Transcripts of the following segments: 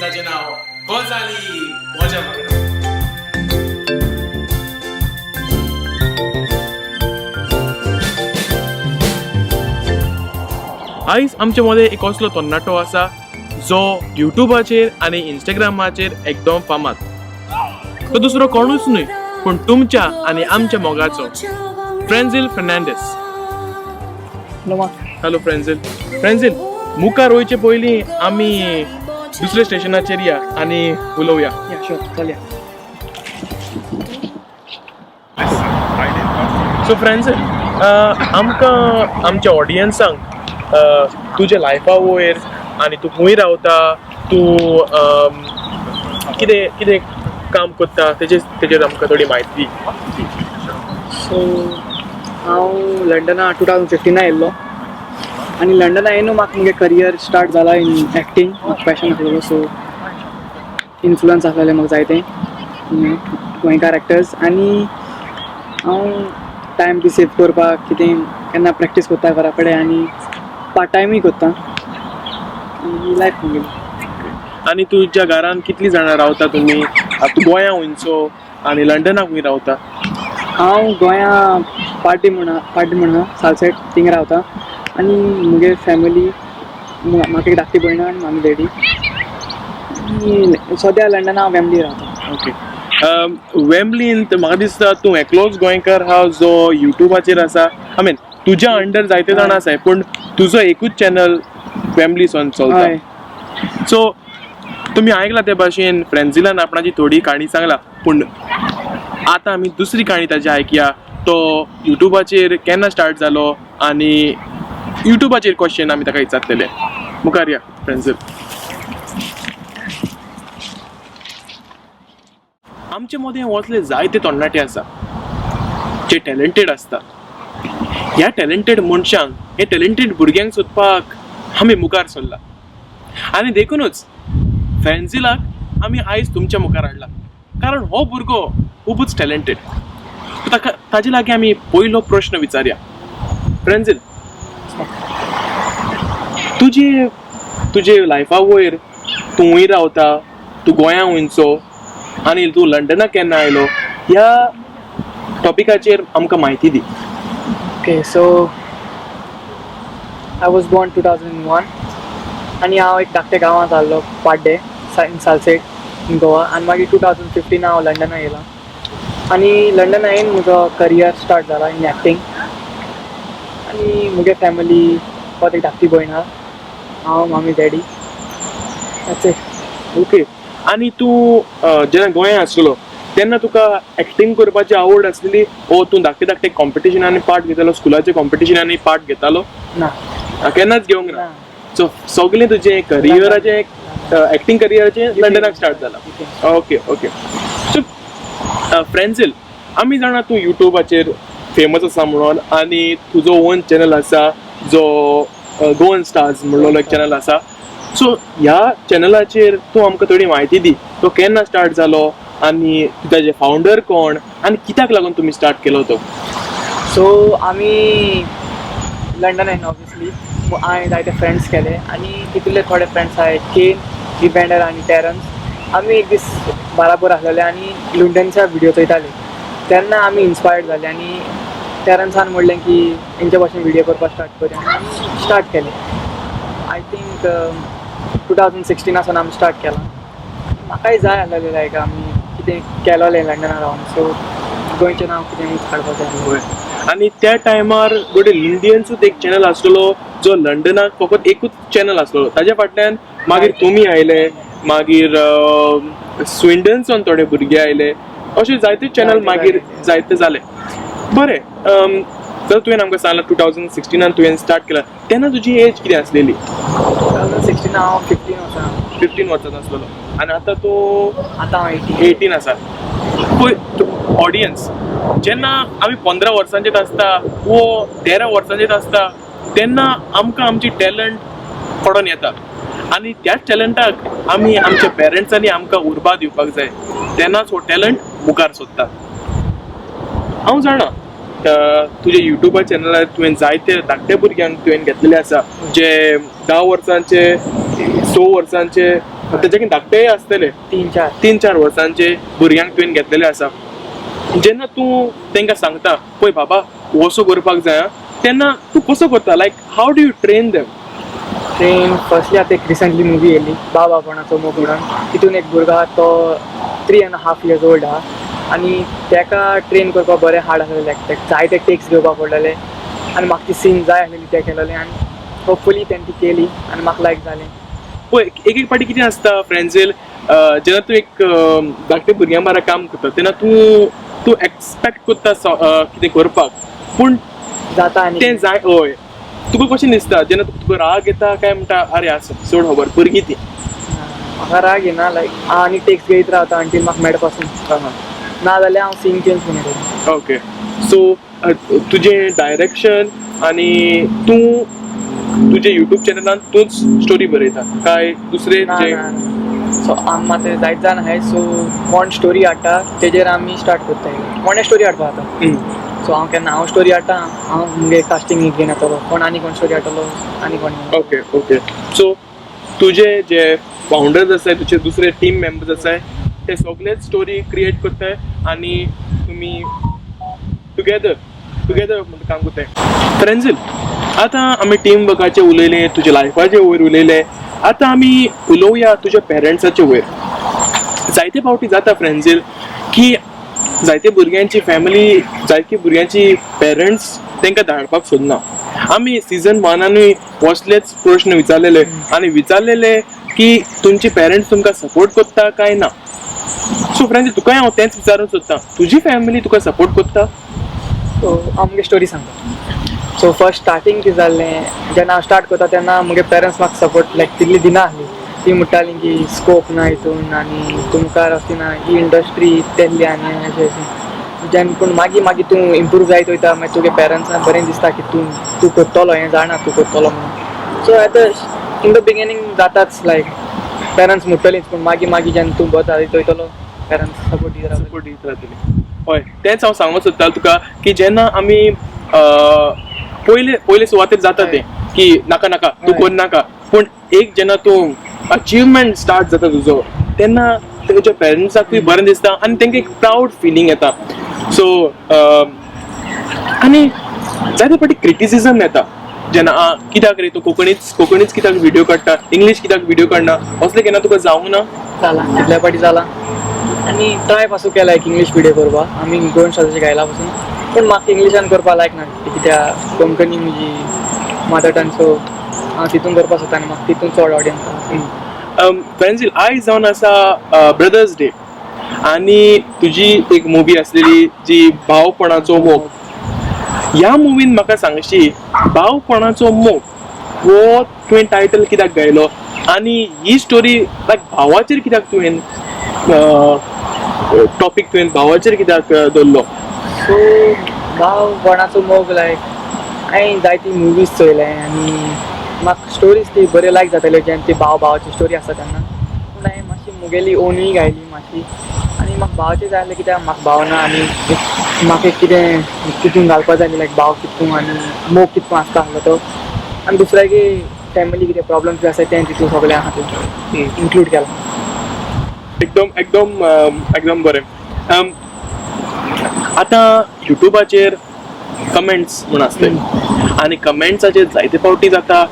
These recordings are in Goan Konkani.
जाचें नांव गजाली मजा मागणा. आयज आमचे मदें एक असलो तरणाटो आसा जो युट्यूबाचेर आनी इंस्टाग्रामाचेर एकदम फामाद. तो दुसरो कोणूच न्हय पूण तुमच्या आनी आमच्या मोगाचो फ्रेंझील फर्नांडीस. हॅलो फ्रेंझील. फ्रेंझील, मुखार वयचे पयलीं आमी दुसऱ्या स्टेशनाचेर या आनी उलोवया. चलया. सो फ्रेंझील, आमकां आमच्या ऑडियन्सांक तुज्या लायफा वयर आनी तूं खंय रावता, तूं कितें कितें काम करता तेजेर आमकां थोडी म्हायती दी. सो हांव लंडना 2015 येयल्लो आनी लंडना येवन म्हाका मुगे करियर स्टार्ट जाला इन एक्टींग. म्हाका पॅशन आसलेलो, सो इन्फ्लुयन्स आसलेले म्हाका जायते गोंयकार एक्टर्स आनी हांव टायम बी सेव करपाक कितें केन्ना प्रॅक्टीस करता घरा कडेन आनी पार्ट टायमूय करता आनी लायफ मुगेली. आनी तुज्या घरान कितलीं जाणां रावता तुमी? तूं गोंया खंयचो आनी लंडनाक खंय रावता? हांव गोंया पाड्डे म्हणा सालसेट थिंगा रावता आनी मुगे फॅमिली म्हाका एक धाकटी भयण आनी मामी डॅडी आनी सद्या लंडना हांव वेम्बली रावता. ओके, वेम्बलीन म्हाका दिसता तूं एकलोच गोंयकार आहा जो युट्यूबाचेर आसा. I mean तुज्या अंडर जायते जाण आसाय पूण तुजो एकूच चॅनल वेम्बली सोन चलता. सो तुमी आयकला ते भाशेन फ्रेंझिलान आपणाची थोडी काणी सांगला, पूण आतां आमी दुसरी काणी ताजी आयकया. तो युट्यूबाचेर केन्ना स्टार्ट जालो आनी युट्यूबाचेर क्वेश्चन आमी ताका विचारतले. मुखार या फ्रेंझील. आमचे मदें वचले जायते तरणाटे आसा जे टॅलंटेड आसता. ह्या टॅलंटेड मनशांक, हे टॅलंटेड भुरग्यांक सोदपाक आमी मुखार सरला आनी देखूनच फ्रेंझिलाक आमी आयज तुमच्या मुखार हाडला, कारण हो भुरगो खुबूच टॅलंटेड. ताका ताजे लागीं आमी पयलो प्रश्न विचारया. फ्रेंझील, तुजे तुजे लायफा वयर तूं खंय रावता, तूं गोंया खंयचो आनी तूं लंडनाक केन्ना आयलो, ह्या टॉपिकाचेर आमकां म्हायती दी. Okay, so I was born 2001 आनी हांव एक धाकट्या गांवांत जाल्लो, पाड्डे इन सालसेट इन गोवा. आनी मागीर 2015 हांव लंडना येयला आनी लंडना येवन म्हजो करियर स्टार्ट जाला इन एक्टींग. आनी मुगे फॅमिली फकत एक धाकटी भयण आहा, हांव, मामी, डॅडी, that's it. Okay, आनी तूं जेन्ना गोंयांत आसलो तेन्ना तुका एक्टींग करपाची आवड आसलेली ओ तूं धाकटे धाकटे कॉम्पिटिशनांनी पार्ट घेतालो, स्कुलाच्या कॉम्पिटिशनांनी पार्ट घेतालो? ना. केन्नाच घेवंक ना? सो सगळें तुजें करियराचें, एक्टींग करियराचें लंडनाक स्टार्ट जाला. Okay okay. सो फ्रेंझील, आमी जाणा तूं युट्यूबाचेर फेमस आसा म्हणून आनी तुजो ओन चॅनल आसा जो गोवन स्टार्स म्हणलेलो एक चॅनल आसा. सो ह्या चॅनलाचेर तूं आमकां थोडी म्हायती दी. तो केन्ना स्टार्ट जालो आनी ताजे फावंडर कोण आनी कित्याक लागून तुमी स्टार्ट केलो तो? सो आमी लंडन येयन ऑब्वियसली हांवें जायते फ्रेंड्स केले आनी तितूंतले थोडे फ्रेंड्स आहाय केन, रिबेंडर आनी टेरन्स. आमी एक दीस बाराबर आसलेले आनी लुंडनच्या व्हिडियो चोयताले तेन्ना आमी इन्स्पायर्ड जाले आनी टेरन्सान म्हणलें की हेंच्या भाशेन व्हिडियो करपाक स्टार्ट करूया आनी आमी स्टार्ट केले. I think 2016 सावन आमी स्टार्ट केलां. म्हाकाय जाय आसलेलें लायक आमी कितें केलोलें लंडना रावन, सो गोंयचें नांव कितें ऊंच काडपाक जाय. आनी त्या टायमार गोडे इंडियन्सूच एक चॅनल आसलेलो जो लंडनाक फकत एकूच चॅनल आसलेलो. ताज्या फाटल्यान मागीर तुमी आयले, मागीर स्विंडनसून थोडे भुरगे आयले, अशे जायते चॅनल मागीर जायते जाले. बरें, तर तुवें आमकां सांगलां 2016 तुवें स्टार्ट केला, तेन्ना तुजी एज कितें आसलेली? 2016 हांव 15 वर्सां. 15 वर्सांचो आसलेलो आनी आतां तूं? आतां हांव 18. 18 आसा. पळय ऑडियन्स, जेन्ना आमी 15 वर्सांचेर आसता वो 13 वर्सांचेर आसता तेन्ना आमकां आमची टॅलंट पडोन येता आनी त्याच टॅलंटाक आमी आमच्या पेरंट्सांनी आमकां उर्बा दिवपाक जाय, तेन्नाच हो टॅलंट मुखार सोदता. हांव जाणा तुज्या युट्यूबा चॅनलार तुवें जायते धाकटे भुरग्यांक तुवें घेतलेले आसा जे 10 वर्सांचे, 6 वर्सांचे, तेज्याकीन धाकटेय आसतले. 3-4. 3-4 वर्सांचे भुरग्यांक तुवें घेतलेले आसा. जेन्ना तूं तांकां सांगता, पळय बाबा, असो करपाक जाय आं, तेन्ना तूं कसो करता? Like, how do you train them? Train firstly, आतां एक रिसंटली मुवी येयली, भावपणाचो मोग म्हणून. तितून एक भुरगो आहा, तो 3.5 years old आहा आनी तेका ट्रेन करपाक बरें हार्ड आसलेलें. लायक तेका जायते टेक्स घेवपाक पडलेले आनी म्हाका ती सीन जाय आसलेली, ते केलेले आनी होपफुली तेणें ती केली आनी म्हाका लायक जालें. पळय, एक एक फावटी कितें आसता फ्रेंड्सील, जेन्ना तूं एक धाकटे भुरग्यां बारा काम करता तेन्ना तूं तूं एक्सपेक्ट करता कितें करपाक, पूण जाता आनी तें जाय. हय, तुका कशें दिसता जेन्ना तुका राग येता काय म्हणटा, अरे आसूं, सोड, खबर, भुरगीं ती? म्हाका राग येना. लायक हांव आनी टेक्स घेयत रावता अंटील म्हाका मेळ पासून, ना जाल्यार हांव सीन चेंज करून उडयता. ओके, सो तुजें डायरेक्शन आनी तूं तुजे युट्यूब चॅनलान तूंच स्टोरी बरयता काय दुसरे ना. तुजे? ना, सो आम आतां जायत जाण आहाय, सो कोण स्टोरी हाडटा तेजेर आमी स्टार्ट करताय. कोणे स्टोरी हाडपा आतां. सो हांव केन्ना हांव स्टोरी हाडटा, हांव मुगे कास्टींग घेवन येतलो, कोण आनी कोण स्टोरी हाडटलो आनी कोण. ओके ओके सो तुजे जे फाउंडर्स आसाय, तुजे दुसरे टीम मेंबर्स आसाय, ते सगळेच स्टोरी क्रिएट करताय आनी तुमी टुगेदर टुगेदर काम करताय. फ्रेंझील, आतां आमी टीम वर्काचे उलयले, तुज्या लायफाचे वयर उलयले, आतां आमी उलोवया तुज्या पेरंट्साचे वयर. जायते फावटी जाता फ्रेंझील की जायते भुरग्यांची फॅमिली, जायते भुरग्यांची पेरंट्स तांकां धाडपाक सोदना. आमी सिजन वनानूय असलेच प्रश्न विचारलेले आनी विचारलेले की तुमचे पेरंट्स तुमकां सपोर्ट करता काय ना. सो फ्रेंड्स, तुकाय हांव तेंच विचारूंक सोदता, तुजी फॅमिली तुका सपोर्ट करता? सो हांव मुगे स्टोरी सांगता. सो फर्स्ट स्टार्टींग कितें जालें, जेन्ना हांव स्टार्ट करता तेन्ना मुगे पेरंट्स म्हाका सपोर्ट लायक तितली दिना आसली. ती म्हणटाली की स्कोप ना हितून आनी तुमकां असली ना ही इंडस्ट्री तेल्ली आनी अशें अशें. जेन्ना पूण मागीर मागीर तूं इम्प्रूव जायत वयता, मागीर तुगे पेरंट्सांक बरें दिसता की तूं तूं करतलो हें, जाणा तूं करतलो म्हणून. सो आतां इन the beginning जाताच, लायक पेरंट्स म्हणटलीच, पूण मागीर मागीर जेन्ना तूं बरो जायत वयतलो, पेरंट्स सपोर्ट दित रावतले. सपोर्ट दीत रावतली. हय, तेंच हांव सांगूंक सोदतालो तुका की जेन्ना आमी पयले पयले सुवातेर जाता तें की नाका नाका, तूं कर नाका, पूण एक जेन्ना तूं अचिवमेंट स्टार्ट जाता तुजो, तेन्ना तुज्या पेरंट्साकूय बरें दिसता आनी तांकां एक प्रावड फिलींग येता. सो आनी जायते फावटी क्रिटिसिजम येता जेन्ना, आ, कित्याक रे तूं कोंकणीच कोंकणीच कित्याक व्हिडियो काडटा, इंग्लीश कित्याक व्हिडियो काडना? असलें केन्ना तुका जावंक ना? जाला, कितल्या फावटी जाला आनी ट्राय पासून केला एक इंग्लीश व्हिडियो करपाक. आमी गोवन स्टार्साचे गायला पासून, पूण म्हाका इंग्लिशान करपाक लायक ना, कित्याक कोंकणी म्हजी मदर टंग. सो हांव तितून करपाक सोदता आनी म्हाका तितून चड ऑडियन्स आसा. फ्रेंझील, आयज जावन आसा ब्रदर्स डे आनी तुजी एक मुवी आसलेली जी भावपणाचो मोग. ह्या मुवीन म्हाका सांगशी, भावपणाचो मोग हो तुवें टायटल कित्याक गायलो आनी ही स्टोरी लायक भावाचेर कित्याक तुवें टॉपीक तुवें भावाचेर कित्याक दवरलो? सो भावपणाचो मोग, लायक हांवें जायती मुवीज चोयले आनी म्हाका स्टोरीज ती बऱ्यो लायक जाताल्यो, जेन्ना ती भाव भावाची स्टोरी आसता तेन्ना. पूण हांवें मातशी मुगेली ओनूय गायली मातशी आनी म्हाका भावाचें जाय आसलें, कित्याक म्हाका भाव ना आनी एक म्हाका एक कितें तितून घालपा जाय आसलें, लायक भाव कितून आनी मोग कितको आसता आसलो तो आनी दुसरें की फॅमिली कितें प्रॉब्लम्स बी आसा तें तितून सगळें आहा तें इन्क्लूड केलां. एकदम एकदम एकदम बरें. आतां युट्यूबाचेर कमेंट्स म्हूण आसले आनी कमेंट्साचेर जायते फावटी जाता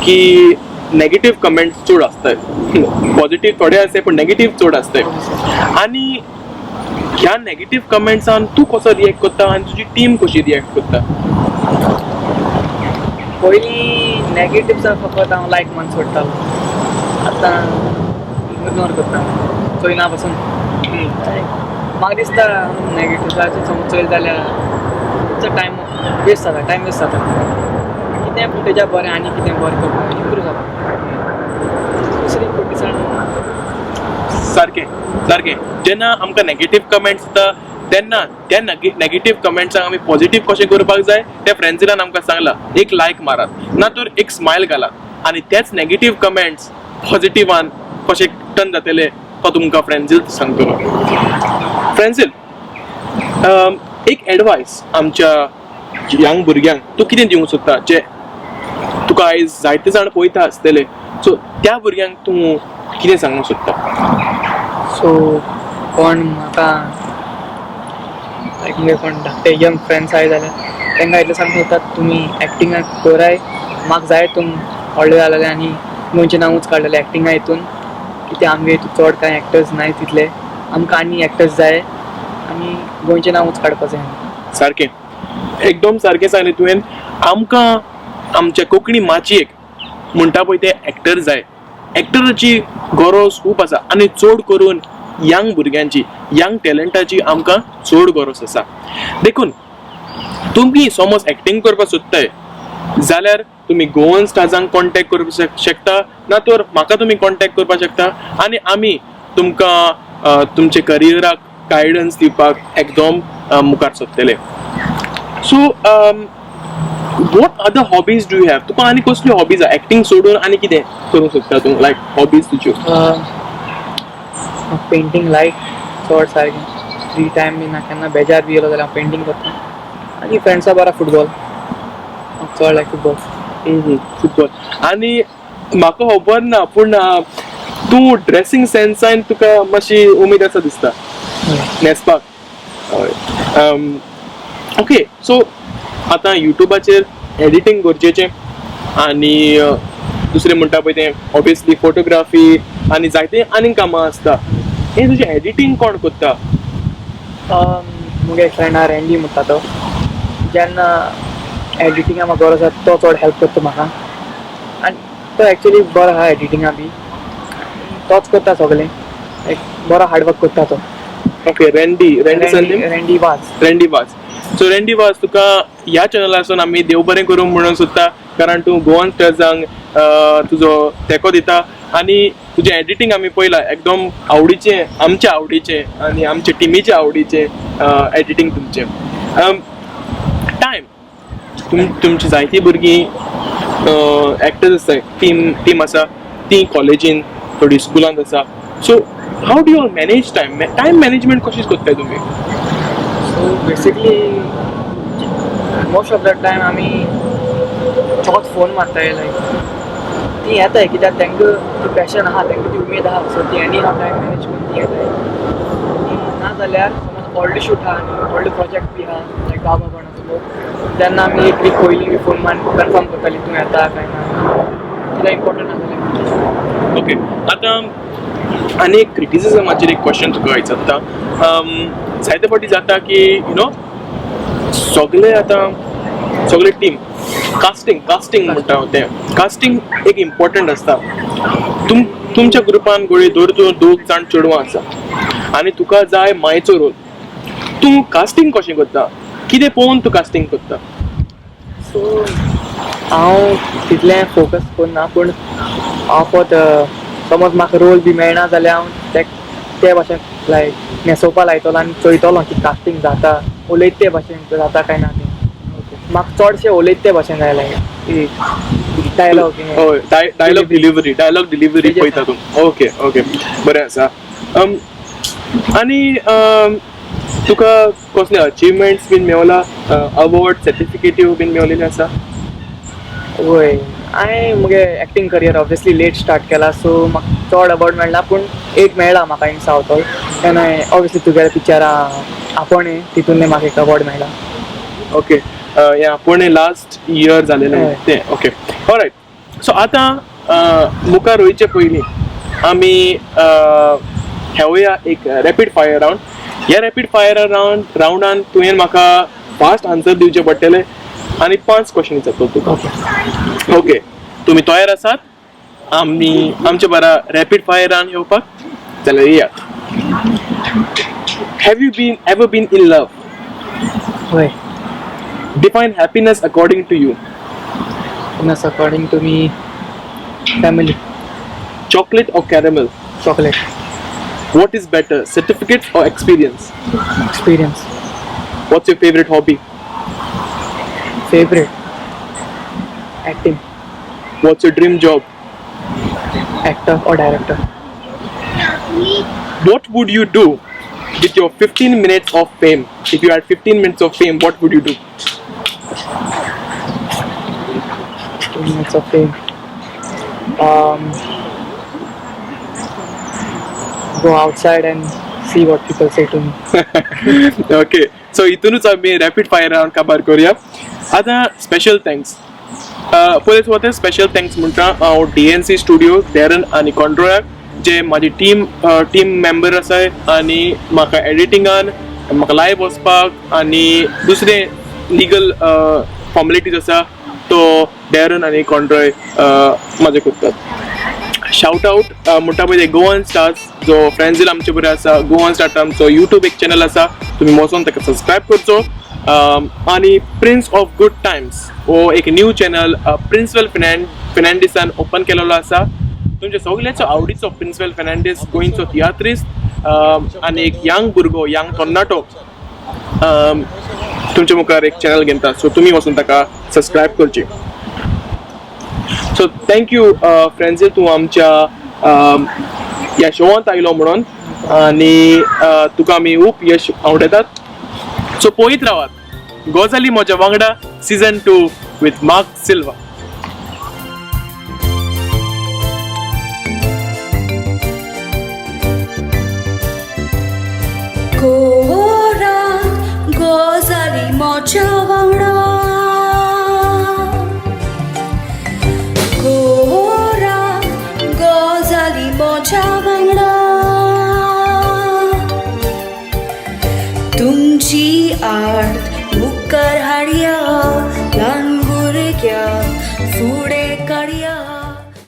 की नेगेटीव कमेंट्स चड आसताय. पॉझिटीव थोडे आसता, पूण नेगेटीव चड आसताय. आनी ह्या नेगेटीव कमेंट्सान तूं कसो रिएक्ट करता आनी तुजी टीम कशी रिएक्ट करता? पयलीं नेगेटिव्सां फकत हांव लायक म्हण सोडटालो, आतां इग्नोर करता, चोयना पासून. म्हाका दिसता नेगेटिव्साचेर समज चोयलें जाल्यार टायम वेस्ट जाता, टायम वेस्ट जाता. कितें पूण तेज्या बरें आनी कितें बरें करपाक इम्प्रूव जाता, दुसरी क्रिटिसायज. सारकें सारकें. जेन्ना आमकां नेगेटीव कमेंट्स येता तेन्ना त्या नेगेटीव कमेंट्सांक आमी पॉझिटीव कशें करपाक जाय तें फ्रेंझिलान आमकां सांगलां. एक लायक मारात ना तर एक स्मायल घालात आनी तेच नेगेटीव कमेंट्स पॉझिटिवान कशें टर्न जातले तो तुमकां फ्रेंझील सांगतलो. फ्रेंझील, एक एडवायस आमच्या यंग भुरग्यांक तूं कितें दिवंक सोदता, जे तुका आयज जायते जाण पळयता आसतले? सो त्या भुरग्यांक तूं कितें सांगूंक सोदता? सो कोण म्हाका लायक मुगे कोण धाकटे यंग फ्रेंड्स आहाय जाल्यार तांकां इतलें सांगूंक सोदता, तुमी एक्टिंगाक कराय. म्हाका जाय तुम व्हडले जालेले आनी गोंयचें नांवूच काडलेलें एक्टिंगा हितून. कित्याक आमगे हितून चड कांय एक्टर्स नाय तितले, आमकां आनी एक्टर्स जाय आनी गोंयचें नांवूच काडपा जाय. सारकें, एकदम सारकें सांगलें तुवें. आमकां आमच्या कोंकणी माचयेक म्हणटा पळय ते एक्टर जाय. एक्टराची गरज खूब आसा आनी चड करून यंग भुरग्यांची, यंग टॅलंटाची आमकां चड गरज आसा. देखून तुमी समज एक्टींग करपाक सोदताय जाल्यार तुमी गोवन स्टार्सांक कॉन्टेक्ट करपाक शकता, ना तर म्हाका तुमी कॉन्टेक्ट करपाक शकता आनी आमी तुमकां तुमचे करियराक गायडन्स दिवपाक एकदम मुखार सरतले. So what other hobbies do you have? तुका आनी कसल्यो हॉबीज आहा एक्टींग सोडून? आनी कितें करूंक सोदता तूं, लायक हॉबीज तुज्यो? पेंटींग लायक चड सारकें. फ्री टायम बी ना, केन्ना बेजार बी येयलो जाल्यार हांव पेंटींग करता आनी फ्रेंड्सा बारा फुटबॉल. चड लायक फुटबॉल. फुटबॉल. आनी म्हाका खबर ना, पूण तूं ड्रेसिंग सेन्सान तुका मातशी उमेद आसा दिसता न्हेसपाक. हय, ओके. सो आतां युट्यूबाचेर एडिटींग गरजेचें आनी दुसरें म्हणटा पळय तें ऑबियसली फोटोग्राफी आनी जायते आनीक कामां आसता. हें तुजें एडिटींग कोण करता? मुगे एक फ्रेंड आहा, रँडी म्हणटा तो. जेन्ना एडिटिंगा म्हाका गरज आसा, तो चड हेल्प करता म्हाका आनी तो एक्चुली बरो आहा एडिटिंगा बी. तोच करता सगळें, लायक बरो हार्डवर्क करता तो. Okay, Randy, Randy surname? Randy was. Randy was. So Randy was, तुका ह्या चॅनलासून आमी देव बरें करूं म्हणून सोदता, कारण तूं गोवन स्टार्सांक तुजो तेंको दिता आनी तुजें एडिटींग आमी पळयलां, एकदम आवडीचें, आमच्या आवडीचें आनी आमच्या टिमीच्या आवडीचें एडिटींग तुमचें. टायम तुमची जायतीं भुरगीं एक्टर्स आसता, टीम आसा, ती कॉलेजीन, थोडी स्कुलांत आसा. So how do you manage time? Time management कशें करताय तुमी? So basically most of the time आमी चोत फोन मारताय. लायक ती येताय, कित्याक तांकां ती पॅशन आहा, तांकां ती उमेद आहा. सो ती एनी हाव टायम मॅनेज करून ती येताय. आनी ना जाल्यार समज व्हडले शूट आहा आनी व्हडले प्रोजेक्ट बी आहा, लायक बाबा कोणाचो, तेन्ना आमी एक वीक पयलीं बी फोन मारून कन्फर्म करताली, तूं येता काय ना, कित्याक इम्पॉर्टंट आसा जाल्यार. ओके, आतां आनी एक क्रिटिसिजमाचेर एक क्वेश्चन तुका विचारता. जायते फावटी जाता की you know सगळे आतां सगळे टीम कास्टिंग म्हणटा हांव तें, कास्टिंग एक इम्पॉर्टंट आसता. तुमच्या ग्रुपान गोळी धर तूं दोग जाण चेडवां आसा आनी तुका जाय मायचो रोल, तूं कास्टिंग कशें करता? कितें पळोवन तूं कास्टिंग करता? सो हांव तितलें फोकस करना, पूण हांव फक्त समज म्हाका रोल बी मेळना जाल्यार हांव ते भाशेन लायक न्हेसोवपा लायतलो आनी चोयतलो की कास्टींग जाता, उलयता ते भाशेन जाता काय ना तें. म्हाका चडशें उलयता ते भाशेन जाय, लायक डायलॉग. हय, डायलॉग डिलिव्हरी पळयता तूं. ओके ओके, बरें आसा. आनी तुका कसले अचिवमेंट्स बीन मेवला, अवॉर्ड सर्टिफिकेट्यो बीन मेवलेले आसा? वय, हांवें मुगे acting career obviously late start केला, सो म्हाका चड अवॉर्ड मेळना, पूण एक मेळ्ळा म्हाका इन सावथॉल तेन्ना. ऑब्वियसली तुगेल्या पिक्चरा आपोणे, तितून म्हाका एक अवॉर्ड मेळ्ळा. ओके, हें आपोणे लास्ट इयर जालेलें तें. Okay, all right. सो आतां मुखार वयचे पयलीं आमी घेवया एक रॅपीड फायर रावंड. ह्या रॅपीड फायर रावंडान तुवें म्हाका फास्ट आन्सर दिवचे पडटले आनी पांच क्वेश्चन विचारतलो तुका. ओके. ओके, तुमी तयार आसात आमी आमचे बारा रॅपीड फायर रावंड घेवपाक? जाल्यार येयात. Have you been ever been in love? वय. Define happiness according to you. Happiness according to me, family. Chocolate or caramel? Chocolate. What is better, certificate or experience? Experience. What's your favorite hobby? Favorite, acting. What's your dream job? Actor or director. What would you do with your 15 minutes of fame? If you had 15 minutes of fame, what would you do? 2 minutes of fame. Go outside and see what people say to me. Okay, so इतूनच आमी रॅपीड फायर रावंड काबार करूया. आतां स्पेशल thanks, पयले सुवातेर स्पेशल thanks म्हणटा हांव डीएनसी स्टुडियो, डॅरन आनी कॉन्ट्रोयाक, जे म्हाजी टीम टीम मेंबर आसाय आनी म्हाका एडिटिंगान, म्हाका लायव वचपाक आनी दुसरे लिगल फॉर्मेलिटीज आसा तो डॅरन आनी कॉन्ट्रॉय म्हाजे करतात. शावट आउट म्हणटा पळय ते गोवन स्टार्स, जो फ्रेंड्सील आमचे बरें आसा. गोवन स्टार्स आमचो युट्यूब एक चॅनल आसा, तुमी वचोन ताका सबस्क्रायब करचो. आनी प्रिन्स ऑफ गुड टायम्स हो एक न्यू चॅनल प्रिन्सवेल फेर्नांडीसान ओपन केलेलो आसा. तुमच्या सगळ्याचो आवडीचो प्रिन्सवेल फेर्नांडीस, गोंयचो तियात्रिस्त आनी एक यंग भुरगो, यंग तरणाटो तुमच्या मुखार एक चॅनल घेता, सो तुमी वचून ताका सबस्क्रायब करची. सो thank you फ्रेंझील, तूं आमच्या ह्या शोवांत आयलो म्हणून आनी तुका आमी खूब यश आवडयतात. सो पळयत रावात गजाली म्हज्या वांगडा season 2 with Mark Silva. कोरात गजाली म्हज्या वांगडा, कोरात गजाली म्हज्या वांगडा, तुमची आर्त.